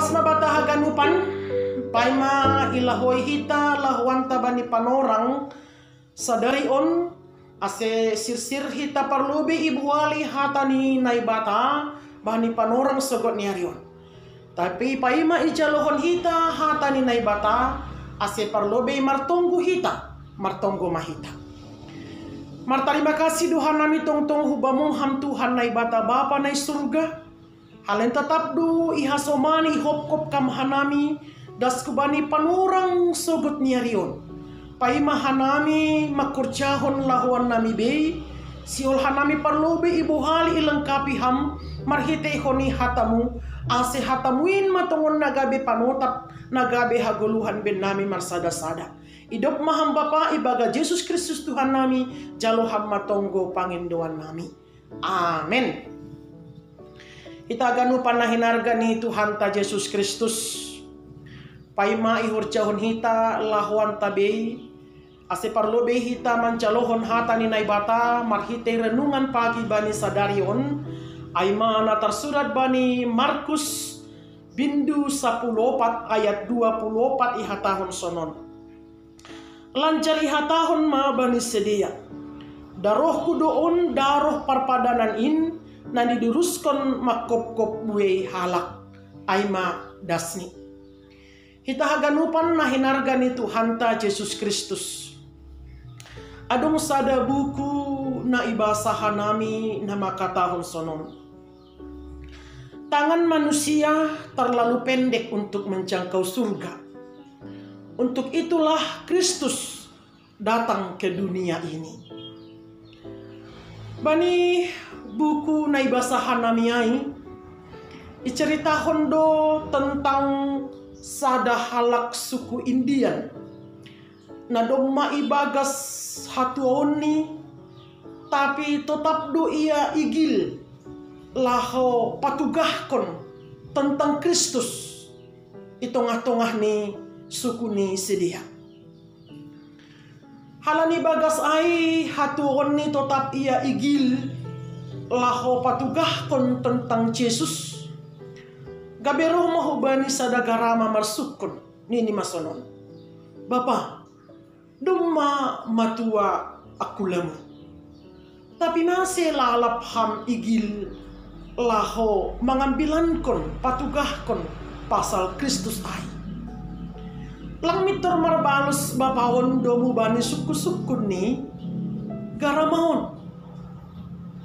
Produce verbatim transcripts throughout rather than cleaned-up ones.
Pas ma bata haganupan, paima ilahoi hita lahoanta bani panorang sadari on, ase sirsir hita parlobei ibuhali hata ni Naibata bani panorang sogot ni ari on. Tapi paima ijalohon hita hata ni Naibata, ase parlobei martonggo hita, martonggo ma hita. Martarima kasih do hanami tongtong hu Bamu ham Tuhan Naibata Bapa na i surga. Halen tatap do ihasomani ihopkop Kam hanami, das Hu bani panorang sogot ni ari on. Paima hanami mangkorjahon lahoan nami bei, sihol hanami parlobei ibuhali ilengkapi Ham marhiteihon ni hata-Mu, ase hata-Mu in ma tongon na gabe panotap, na gabe hagoluhan bennami marsada-sada. Idop ma Ham Bapa, ibagas Jesus Kristus Tuhan nami, jalo Ham ma tonggo pangindoan nami. Amen. Hita haganupan na hinarga ni Tuhanta Jesus Kristus, paima ihorjahon hita lahoanta bei, ase parlobei hita manjalohon hata ni Naibata marhitei renungan pagi bani sadari on, ai ma na tarsurat bani Markus bindu sapuluh opat ayat dua puluh opat ihatahon sonon: Lanjar ihatahon ma bani sidea: Daroh-Ku do on daroh parpadanan in, na niduruskon mangkopkop buei halak, ai ma dasni. Hita haganupan na hinarga ni Tuhanta Jesus Kristus. Adong sada buku na ibasa hanami na mangkatahon sonon: Tangan manusia terlalu pendek untuk menjangkau surga. Untuk itulah Kristus datang ke dunia ini. Bani buku na ibasa hanami ai, iceritahon do tentang sada halak suku Indian, na domma ibagas hatuaonni, tapi totap do ia igil laho patugahkon tentang Kristus i tongah-tongah ni suku ni sidea. Halani bagas ai hatuaonni totap ia igil laho patugahkon tentang Jesus, gabe roh ma hu bani sada garama marsungkun, nini ma sonon: Bapa, domma matua angkulamu. Tapi mase lalap ham igil laho mangambilankon, patugahkon pasal Kristus ai? Lang mintor marbalos bapa on domu bani sungkun-sungkun ni garama on.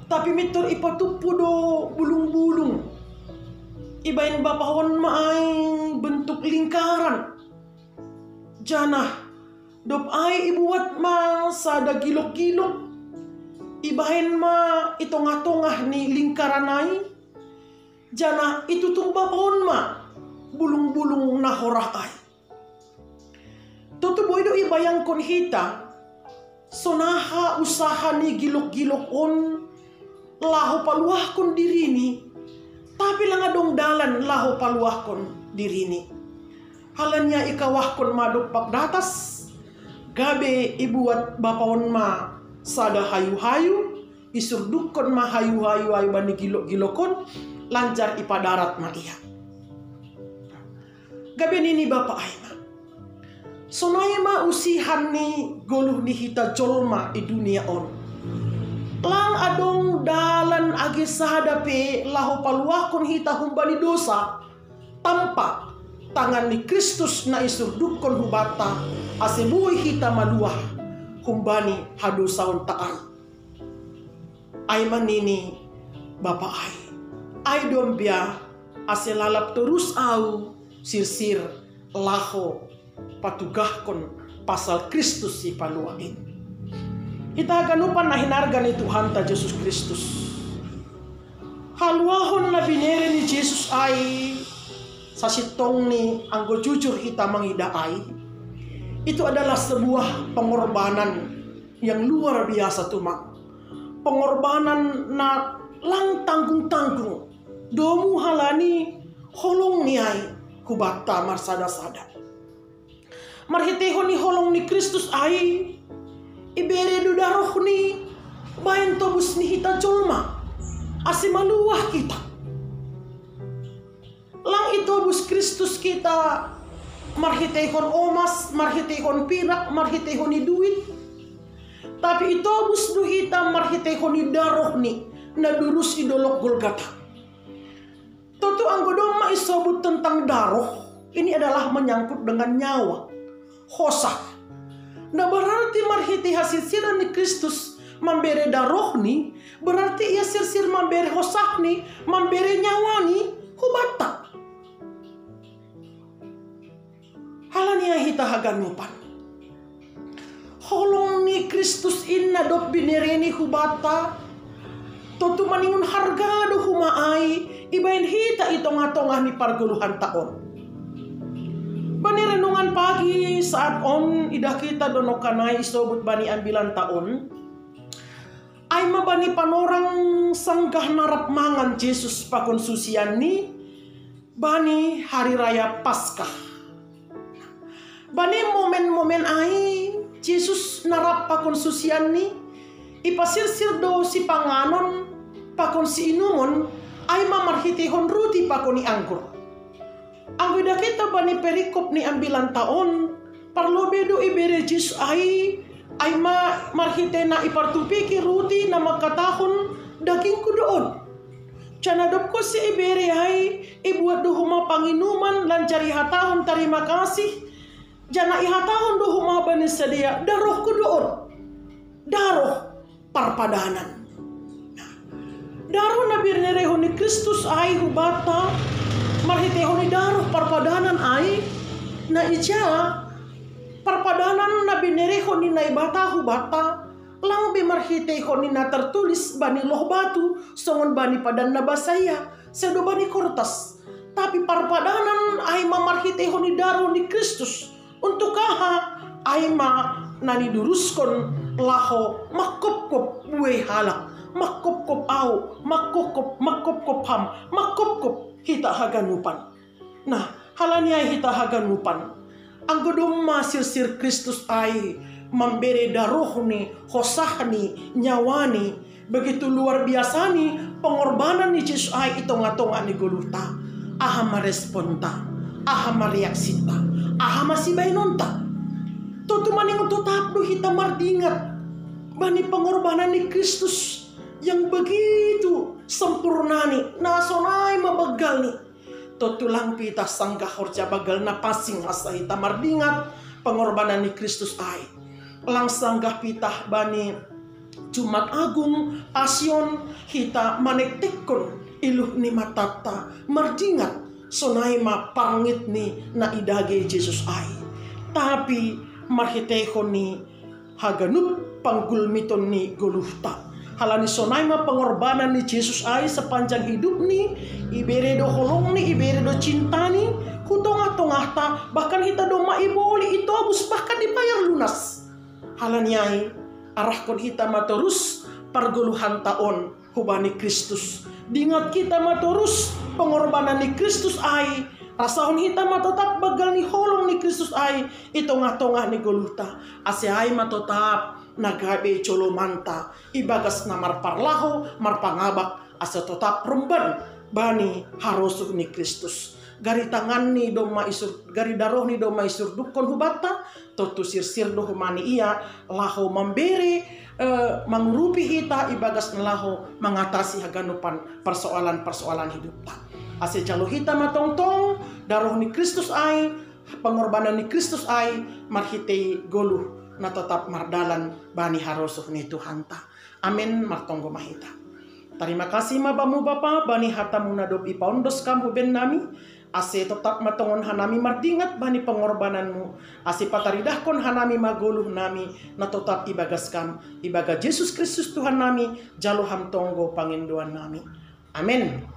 Tapi mintor ipatumpu do bulung-bulung. Ibaen bapa on ma ai bentuk lingkaran. Janah dob ai ibuat ma sada gilok-gilok, ibaen ma i tongah-tongah ni lingkaran ai, janah itutung bapa on ma bulung-bulung na horah ai. Tutu boi do ibayangkon hita, sonaha usaha ni gilok-gilok on laho paluahkon dirini, tapi lang adong dalan laho paluahkon dirini. Halani ai ikawahkon ma dompak datas, gabe ibuat bapa on ma sada hayu-hayu, isurdukkon ma hayu-hayu ai bani gilok-gilok on, lanjar ipadarat ma ia. Gabe nini bapa ai ma: Sonai ma usihan ni goluh ni hita jolma i dunia on. Lang adong dalan age sada pe laho paluahkon hita humbani dosa, tanpa tangan ni Kristus na isurdukkon hubanta, ase boi hita maluah humbani hadosaonta ai. Ai ma nini bapa ai: Ai do ambia, ase lalap torus ahu sirsir laho patugahkon pasal Kristus Sipaluah in. Hita haganupan na hinarga ni Tuhanta Jesus Kristus. Haluahon na binere ni Jesus ai sasintongni, anggo jujur hita mangidah ai, itu adalah sebuah pengorbanan yang luar biasa tumang. Pengorbanan na lang tanggung-tanggung, domu halani holongni ai hubanta marsada-sada. Marhiteihon ni holong ni Kristus ai, ibere do darohni baen tobus ni hita jolma, ase maluah hita. Lang itobus Kristus kita marhiteihon omas, marhiteihon pirak, marhiteihon ni duit. Tapi itobus do hita marhiteihon ni darohni na durus i dolok Golgata. Totu anggo domma isobut tentang daroh, ini adalah menyangkut dengan nyawa, hosah. Na berarti marhitei hasirsiran ni Kristus mambere darohni, berarti ia sirsir mambere hosahni, mambere nyawani hubanta. Halani ai hita haganupan, holong ni Kristus in na dob binereni hubanta, totu maningon harga do homa ai ibaen hita i tongah-tongah ni pargoluhanta on. Bani renungan pagi saat on idah hita do nongkan ai isobut bani ambilanta on, ai ma bani panorang sanggah na rap mangan Jesus pakon susianni bani hari raya Paskah. Bani momen-momen ai Jesus na rap pakon susianni, ipasirsir do sipanganon pakon siinumon, ai ma marhiteihon ruti pakon ni anggur. Anggo idah hita bani perikop ni ambilanta on, parlobei do ibere Jesus ai, ai ma marhitei na ipartupiki ruti na mangkatahon, "Dagingku do on." Janah dob konsi ibere ai, ibuat do homa panginuman lanjar ihatahon tarima kasih, janah ihatahon do homa bani sidea, "Darohku do on, daroh parpadanan." Daroh na binerehon ni Kristus ai hubanta, marhiteihon ni daroh parpadanan ai, na ija? Parpadanan na binerehon ni Naibata hubanta, lang be marhiteihon ni na tertulis bani loh batu, songon bani padan na basaia, sedo bani kortas. Tapi parpadanan ai ma marhiteihon ni daroh ni Kristus. Untuk aha? Ai ma na niduruskon laho mangkopkop buei halak, mangkopkop ahu, mangkopkop, mangkopkop ham, mangkopkop hita haganupan. Nah, halani ai hita haganupan, anggo domma sirsir Kristus ai mambere darohni, hosahni, nyawani, begitu luar biasani pengorbanan ni Jesus ai i tongah-tongah ni goluhta. Aha ma responta? Aha ma reaksinta? Aha ma sibaenonta? Totu maningon totap do hita mardingat bani pengorbanan ni Kristus yang begitu sempurnani, na sonai ma banggalni. Totu lang pe hita sanggah horja banggal na pansing asa hita mardingat pengorbanan ni Kristus ai. Lang sanggah pe hita bani Jumat Agung, Pasion, hita manektekkon iluh ni matanta, mardingat sonai ma parngitni na idagei Jesus ai. Tapi marhiteihon ni haganup panggulmiton ni goluhta. Halani sonai ma pengorbanan ni Jesus ai sepanjang hidupni, ibere do holongni, ibere do cintani hu tongah-tongahta, bahkan hita domma iboli, itobus, bahkan dibayar lunas. Halani ai, arahkon hita ma torus pargoluhanta on hubani Kristus. Dingat hita ma torus pengorbanan ni Kristus ai, rasahon hita ma totap banggal ni holong ni Kristus ai i tongah-tongah ni goluhta, ase ai ma totap na gabe jolomanta ibagas na marparlaho, marpangabak, ase totap romban bani harosuh ni Kristus. Gari tanganni domma isur, gari darohni domma isurdukkon hubanta, tontu sirsir do homa ni ia laho mambere, eh, mangurupi hita ibagas na laho mangatasi haganupan persoalan-persoalan hidupta. Ase jalo hita ma tongtong daroh ni Kristus ai, pengorbanan ni Kristus ai, marhitei goluh na totap mardalan bani harosuh ni Tuhanta. Amen. Martonggo ma hita. Tarima kasih ma Bamu Bapa, bani hatamu na dob ipaondos Kam hu bennami, ase totap ma tongon hanami mardingat bani pengorbananmu, ase pataridahkon hanami ma goluhnami na totap ibagas Kam, ibagas Jesus Kristus Tuhannami, jalo Ham tonggo pangindoannami. Amen.